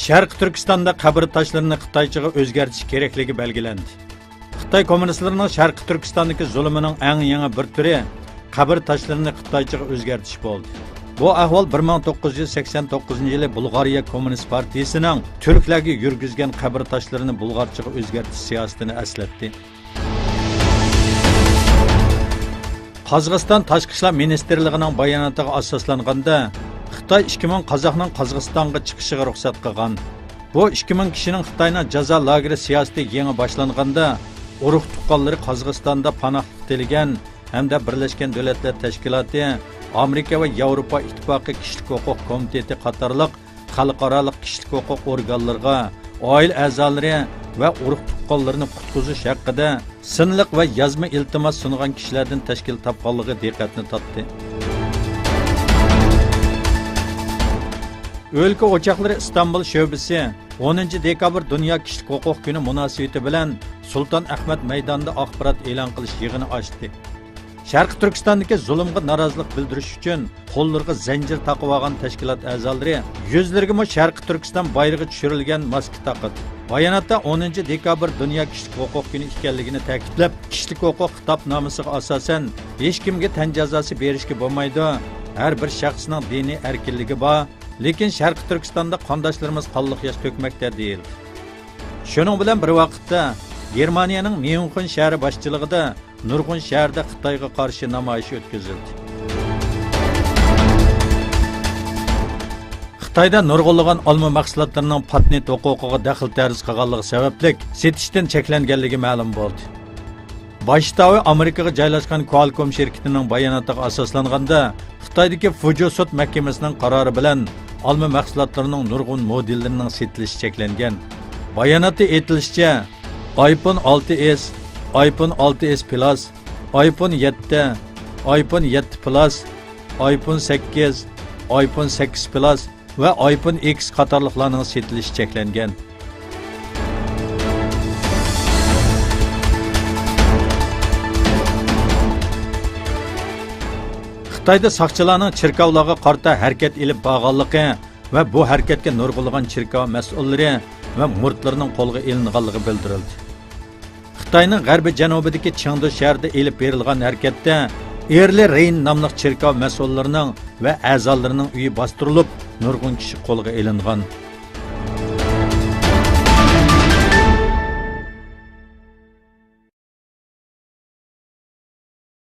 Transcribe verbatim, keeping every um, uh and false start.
شەرقىي تۈركىستاندا قەبرە تاشلىرىنى خىتايچىغا ئۆزگەرتىش كېرەكلىكى بەلگىلەندى. خىتاي كوممۇنىستلىرىنىڭ شەرقىي تۈركىستاندىكى زۇلۇمىنىڭ ئەڭ يېڭى بىر تۈرى قەبرە تاشلىرىنى خىتايچىغا ئۆزگەرتىش بولدى. بۇ ئەھۋال بىر مىڭ توققۇز يۈز سەكسەن توققۇزىنچى يىلى بۇلغارىيە كوممۇنىست پارتىيىسىنىڭ تۈركلەرگە يۈرگۈزگەن قەبرە تاشلىرىنى بۇلغارچىغا ئۆزگەرتىش سىياسىتىنى ئەسلەتتى. قازاقىستان تاشقى ئىشلار مىنىستىرلىقىنىڭ باياناتىغا ئاساسلانغاندا، خىتاي ئىككى مىڭ قازاقنىڭ قازاقىستانغا چىقىشىغا رۇخسەت قىلغان. بۇ ئىككى مىڭ كىشىنىڭ خىتاينىڭ جازا لاگېرى سىياسىتى يېڭى باشلانغاندا، ئۇرۇق تۇغقانلىرى قازاقىستاندا پاناھلىق تىلىگەن ھەمدە بىرلەشكەن دۆلەتلەر تەشكىلاتى، ئامېرىكا ۋە ياۋروپا ئىتتىپاقى كىشىلىك ھوقۇق كومىتېتى قاتارلىق خەلقئارالىق كىشىلىك ھوقۇق ئورگانلىرىغا ئائىلە ئەزالىرى ۋە ئۇرۇق تۇغقانلىرىنى قۇتقۇزۇش ھەققىدە سىنلىق ۋە يازما ئىلتىماس سۇنغان كىشىلەردىن تەشكىل تاپقانلىقى دىققەتنى تارتتى. ئۆلكە ئوچاقلىرى ئىستانبۇل شۆبىسى ئونىنچى دېكابىر دۇنيا كىشىلىك ھوقۇق كۈنى مۇناسىۋىتى بىلەن سۇلتان ئەھمەد مەيدانىدا ئاخبارات ئېلان قىلىش يىغىنى ئاچتى. شەرقىي تۈركىستاندىكى زۇلۇمغا نارازىلىق بىلدۈرۈش ئۈچۈن قوللىرىغا زەنجىر تاقىۋالغان تەشكىلات ئەزالىرى يۈزلىرىگىمۇ شەرقىي تۈركىستان بايرىقى چۈشۈرۈلگەن ماسكا تاقىدى. باياناتتا ئونىنچى دېكابىر دۇنيا كىشىلىك ھوقۇق كۈنى ئىكەنلىكىنى تەكىتلەپ، كىشىلىك ھوقۇق خىتابنامىسىغا ئاساسەن، ھېچكىمگە تەن جازاسى بېرىشكە بولمايدۇ، ھەر بىر شەخسنىڭ دىنىي ئەركىنلىكى بار، لېكىن شەرقىي تۈركىستاندا قانداشلىرىمىز قانلىق ياش تۆكمەكتە، دېيىلدى. شۇنىڭ بىلەن بىر ۋاقىتتا، گېرمانىيەنىڭ ميۇنخېن شەھىرى باشچىلىقىدا نۇرغۇن شەھەردە خىتايغا قارشى نامايىش ئۆتكۈزۈلدى. خىتايدا نۇرغۇنلىغان ئالما مەھسۇلاتلىرىنىڭ پاتېنت ھوقۇقىغا دەخلى تەرۇز قىلغانلىقى سەۋەبلىك سېتىشتىن چەكلەنگەنلىكى مەلۇم بولدى. باش شتابى ئامېرىكىغا جايلاشقان كوالكوم شىركىتىنىڭ باياناتىغا ئاساسلانغاندا، خىتايدىكى فۇجۇ سوت مەھكىمىسىنىڭ قارارى بىلەن ئالما مەھسۇلاتلىرىنىڭ نۇرغۇن مودېللىرىنىڭ سېتىلىشى چەكلەنگەن. باياناتتا ئېيتىلىشىچە، ئايفون ئالتە ئېس، ئايفون ئالتە ئېس پىلاس، ئايفون يەتتە، ئايفون يەتتە پىلاس، ئايفون سەككىز، ئايفون سەككىز پىلاس ۋە ئايفون ئېكس قاتارلىقلارنىڭ سېتىلىشى چەكلەنگەن. خىتايدا ساقچىلارنىڭ چېركاۋلارغا قارىتا ھەرىكەت ئېلىپ بارغانلىقى ۋە بۇ ھەرىكەتكە نۇرغۇنلىغان چېركاۋ مەسئۇللىرى ۋە مۇرىتلىرىنىڭ قولغا ئېلىنغانلىقى بىلدۈرۈلدى. خىتاينىڭ غەربىي جەنۇبىدىكى چېڭدۇ شەھىرىدە ئېلىپ بېرىلغان ھەرىكەتتە ئېرلى رېين ناملىق چېركاۋ مەسئۇللىرىنىڭ ۋە ئەزالىرىنىڭ ئۆيى باستۇرۇلۇپ، نۇرغۇن كىشى قولغا ئېلىنغان.